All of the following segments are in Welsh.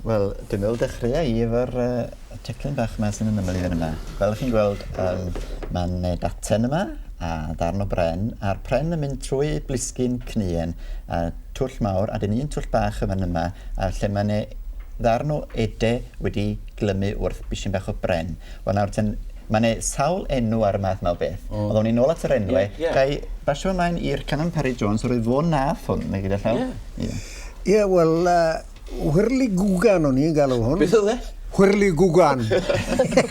Wel, dwi'n meddwl dechreua i efo'r uh, teclyn bach yma sy'n yn ymyl i fan yma. Fel chi'n gweld, um, mae'n daten yma a darn o bren, a'r pren yn mynd trwy blisgyn cnuen, a twll mawr, a dyn un twll bach yn fan yma, a lle mae'n ddarn o ede wedi glymu wrth bishyn bach o bren. Wel nawr ten, mae 'ne sawl enw ar y math 'ma o beth. Mm. Ond awn ni nôl at yr enwau. Yeah, yeah. Gai basio ymlaen i'r Canon Parry Jones, roedd fo nath hwn, neu gyda llaw? Ie. Yeah. Ie, yeah, wel, uh, Whirly Gwgan o'n i'n galw hwn. Beth oedd e? Whirly Gwgan.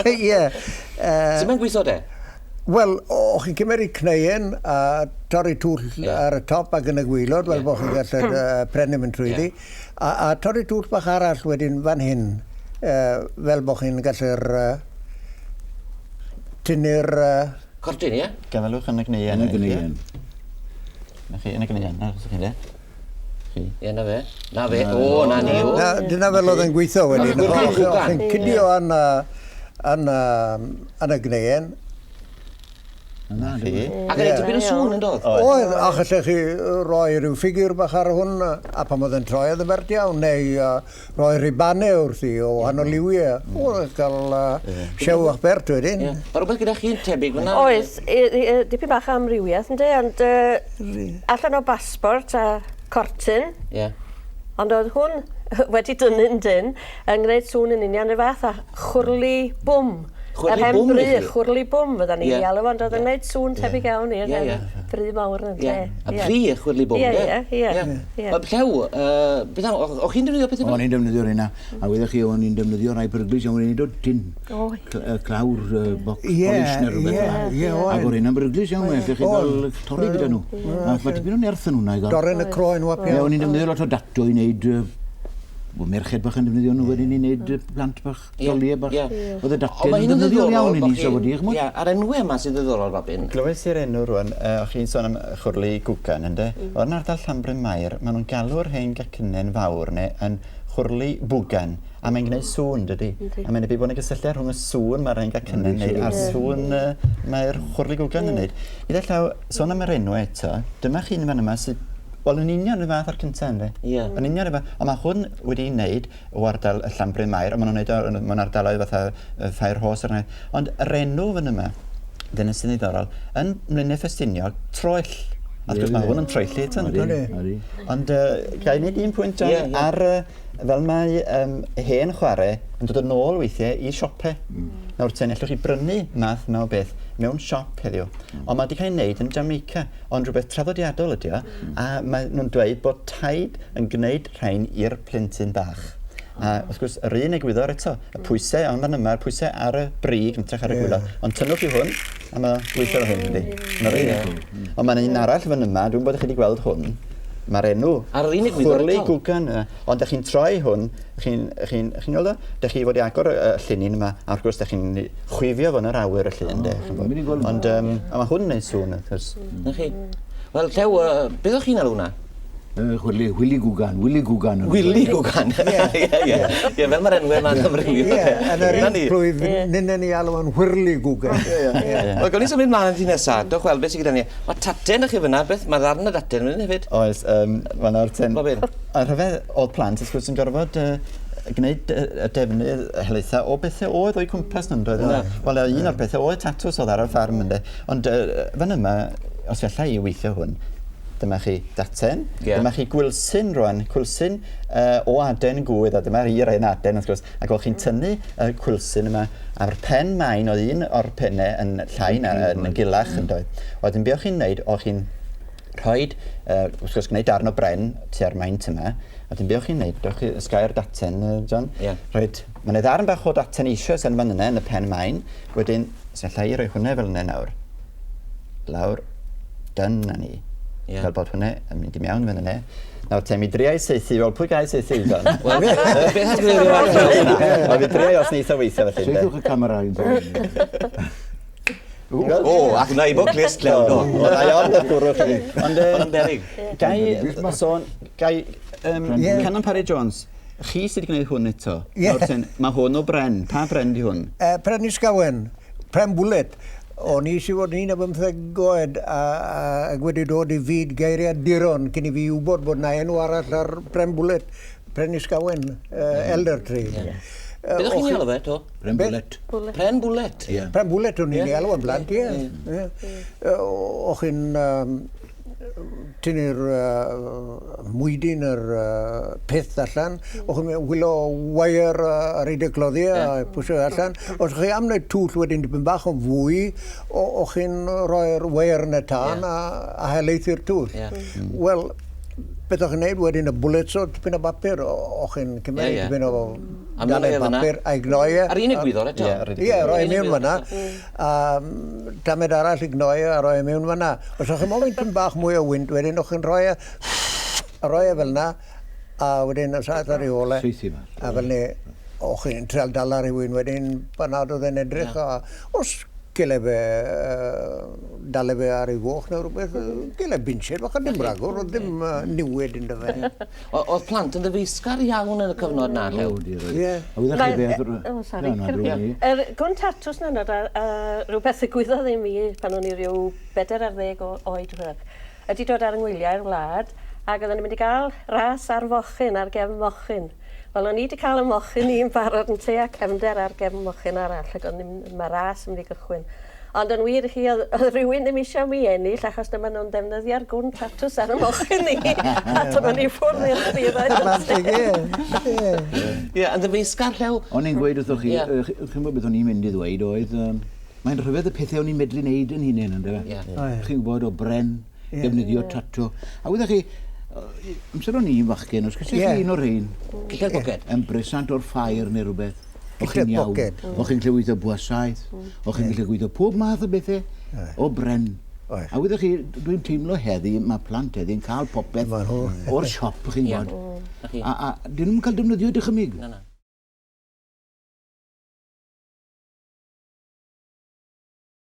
Ie. Sut mae'n gweithio de? Wel, o'ch chi'n cymeryd cneuen a torri twll yeah. ar y top ac yn y gwylod, fel yeah. bod chi'n gallu uh, pren yn mynd trwyddi. Yeah. A, a torri twll bach arall wedyn fan hyn, uh, fel bod chi'n gallu'r uh, tynnu'r... Uh, Cortyn, ie? Gafelwch yn y gneuen. Yn y gneuen. Na chi, yn y gneuen, na, os chi'n de. Chi. Ie, na fe. Na fe. O, na ni, o. Na, dyna fel oedd yn gweithio wedyn. O'ch chi'n cydio yn, yn, yn y gneuen. Na chi. Ac yn ei tipyn o sŵn yn dod? Oedd, a allech chi roi rhyw ffigur bach ar hwn, a pan oedd yn troi oedd yn bert iawn, neu uh, roi ribannau wrthi o wahanol liwiau. Oedd cael uh, siew a'ch bert wedyn. Yeah. Mae rhywbeth gyda chi'n tebyg fyna? Oes, dipyn bach o amrywiaeth ynddi, ond uh, allan o basbort a cortyn. Yeah. Ond oedd hwn wedi dynnu'n dyn yn gwneud sŵn yn union y fath a chwrli bwm. Chwrli Yr hen bwm, bry, i chi? chwrli bwm fyddan ni'n Ie. ei alw fo, ond oedd yn Ie. gwneud sŵn tebyg iawn i'r Ie, hen ie. bry mawr yn Ie. lle. Y pry, y chwrli bwm, Ie, de? ie, ie. Ie. Wel, Llew, yy, beth am, o- o'ch chi'n defnyddio pethau fel O'n i'n defnyddio'r hynna. A weddech chi, o'n i'n defnyddio rai peryglus iawn, o'n i'n dod tin. O, ie. Clawr box Ie, polish neu rhywbeth ie, fel 'na. ie, oedd. Ac o'r hynna'n beryglus iawn, allech chi gael torri gyda nhw. A mae tipyn o nerth yn hwnna i gael. Dorren y croen wap Ie, iawn. o'n i'n defnyddio lot o dato i wneud... yy, Wel, merched bach yn defnyddio nhw wedyn i wneud plant bach, doliau bach. Ie. Oedd y Ond daten mae yn hyn yn ddefnyddiol ddiddorol iawn i bo' ni, chi- so wedi, ch'mod? Ie, a'r enwau yma sy'n ddiddorol, Robin. Glywes i'r enw rwan, uh, o'ch chi'n sôn am chwrli gwgan, ynddo? Mm. O'r ardal Llanbryn Mair, maen nhw'n galw'r hen gacynnen fawr neu yn chwrli bwgan, a mae'n gwneud sŵn, dydy? A mae'n debyg bod yna gysylltiad rhwng y sŵn mae'r hen gacynnen yn neud a'r sŵn uh, mae'r chwrli gwgan yn neud. I ddechrau, sôn am yr enw eto, dyma chi'n fan yma sydd Wel, yn union y fath â'r cyntaf, ynddi? Ie. Yn union y fath. Ond mae hwn wedi'i wneud o ardal y Llanbryn Mair, ond maen nhw'n wneud o mewn ardaloedd fatha y Ffair Rhos er enghraifft. Ond yr enw fan yma, dyna sy'n ddiddorol, yn Mlynedd Ffestiniog, troell. A wrth gwrs mae hwn yn troelli eto, ynddi? Ydy. Ond uh, ga i wneud un pwynt John, Ie, ie. ar uh, fel mae um, hen chwarae yn dod yn ôl weithiau i siopau. Mm. Nawr ten, allwch chi brynu math yma o beth mewn siop heddiw. Mm. Ond mae wedi cael ei wneud yn Jamaica, ond rhywbeth traddodiadol ydi o, a mae nhw'n dweud bod taid yn gwneud rhain i'r plentyn bach. A wrth gwrs, yr un egwyddor eto, y pwysau, ond fan yma, y pwysau ar y brig, yn hytrach ar y gwaelod. Ond tynnwch chi hwn, a mae gweithio fel hyn, yndi. Mae'r un. Ond mae'n un arall fan yma, dwi'n bod chi wedi gweld hwn. Mae'r enw Ar yr un egwyddor Chwrli eto. Gwgan, ond dych chi'n troi hwn, chi'n chi chi gweld o? Dych chi fod i agor y y llinyn yma, a wrth gwrs dych chi'n chwifio fo yn yr awyr y llun, de. chi'n Mynd i gwbod. gweld. Ond um, a mae hwn yn neud sŵn, wrth gwrs. Na chi. Wel, Llew, yy, beth o'ch chi'n alw hwnna? Chwrli, Willy Gwgan, Willy Gwgan. Willy Gwgan. Ie, ie. Ie, fel mae'r enwau yma'n amrywio. Ie, yn yr Na un ni. plwyf, nynne ni alw yn whirly gwgan. Wel, gawn ni symud mlaen at nesa. Dewch weld beth sydd gyda ni. Mae taten â chi fyna, beth? Mae ddarn y daten fan hyn hefyd. Oes, um, mae nawr ten... Robin. A rhyfedd oedd plant, wrth gwrs, yn gorfod uh, gwneud y defnydd helaetha o bethau oedd o'u cwmpas nhw'n doedd? Wel, un o'r pethau oedd tatws oedd ar y ffarm, ynddo. Ond uh, fan yma, os alla i weithio hwn, dyma chi daten, Ie. dyma chi gwilsyn rwan, cwilsyn uh, o aden gwydd, a dyma'r un ein aden wrth gwrs, ac o'ch chi'n tynnu y cwilsyn yma, a'r pen main oedd un o'r pennau yn llai na, yn gulach yn doedd. Wedyn be o'ch chi'n neud, o'ch chi'n rhoid, uh, wrth gwrs, gwneud darn o bren tua'r maint yma, a wedyn be o'ch chi'n neud, dewch chi ysgau'r daten, uh, John, Ie. rhoid, mae yna ddarn bach o daten eisoes yn fan yna, yn y pen main, wedyn, os alla i roi hwnna fel yna nawr, lawr, dyna ni. Ie. Fel bod hwnna yn mynd i mewn fan yna. Nawr te, mi driai saethu, wel pwy gael saethu, John? Wel, beth at gwneud o'r Wel, mi driai os neith o weithio felly. ynde? Saethwch y camera i'n ffôn. O, ac na i bod clust Llew, do. O, da iawn, y bwrw chi. Ond, yy, Ond yn beryg. Gai sôn, gai, um, Ie. Canon Parry Jones, chi sydd wedi gwneud hwn eto. Ie. Nawr ten, mae hwn o bren. Pa bren di hwn? Pren Ysgawen, pren bwlet. O'n i eisiau fod yn 15 oed a, a, ac wedi dod i fyd geiriaduron cyn i fi wybod bod na enw arall ar pren bwlet. Pren Ysgawen, elder tree. Beth o'ch chi'n ei alw fe, to? Pren bwlet. Pren bwlet? Ie. Pren bwlet o'n i'n ei alw yn blant, ie. O'ch chi'n tynnu'r mwydyn, yr peth allan, o'ch chi'n wylo wire ar hyd y cloddiau a pwysio allan. Os chi am wneud twll wedyn dipyn bach yn fwy, o'ch chi'n rhoi'r wire yn y tân a helaethu'r twll. Wel, beth o'ch chi'n neud wedyn y bullets o tipyn o bapur, o'ch chi'n cymryd tipyn o dalen papur a'i gnoi e. Ar un egwyddor eto? Ie, roi e mewn fan'na. A tamed arall i gnoi e a roi e mewn fan'na. Os o'ch chi'n moyn tipyn bach mwy o wynt wedyn, o'ch chi'n rhoi e, roi e fel 'na, a wedyn y saeth ar ei ôl e. Saethu mas. A fel 'ny, o'ch chi'n trial dala rhywun wedyn pan nad oedd e'n edrych, a os gele fe, dale fe ar ei foch neu rhywbeth, gele binshed bach, a dim rhagor, oedd ddim niwed ynddo fe. Oedd plant yn ddyfeisgar iawn yn y cyfnod na, Llew? O, diar. Ie. A wyddoch chi beth... O, sori. Na, na, drwy ni. Yr gwn tatws na nawr, a rhywbeth ddigwyddodd i mi pan o'n i ryw 14 o oed, hwyrach, ydi dod ar yng ngwyliau'r wlad, ac oedden ni'n mynd i gael ras ar fochyn, ar gefn mochyn. Wel, o'n i wedi cael y mochyn i'n barod yn te a cefnder ar gefn mochyn arall, ac o'n i'n, mae ras yn mynd i gychwyn. Ond yn wir i chi, oedd rhywun ddim eisiau mi ennill, achos dyma nhw'n defnyddio'r gwn tatws ar y mochyn i, a dyma ni ffwrdd i'r Fantastic, ffriddau. ie. Ie, yn ddyfeisgar, Llew? O'n i'n gweud wrthoch chi, Ie. chi'n gwybod beth o'n i'n mynd i ddweud oedd, mae'n rhyfedd y pethau o'n i'n medru wneud yn hunain, yndyfe? Ie. Chi'n gwybod o bren, defnyddio tato. A wyddoch chi, amser o'n i'n fachgen, os gyda chi un o'r rhain, Cillell boced. yn bresant o'r ffair neu rhywbeth, o'ch chi'n Cillell iawn. boced. O'ch chi'n gallu gweithio bwasaeth, o'ch chi'n gallu gweithio pob math o bethau o bren. Oes. A wyddoch chi, dwi'n teimlo heddi, mae plant heddi'n cael popeth Ma' nhw. o'r siop, chi'n gwybod. Na chi. A dyn nhw'n cael defnyddio dychymyg. Na, na.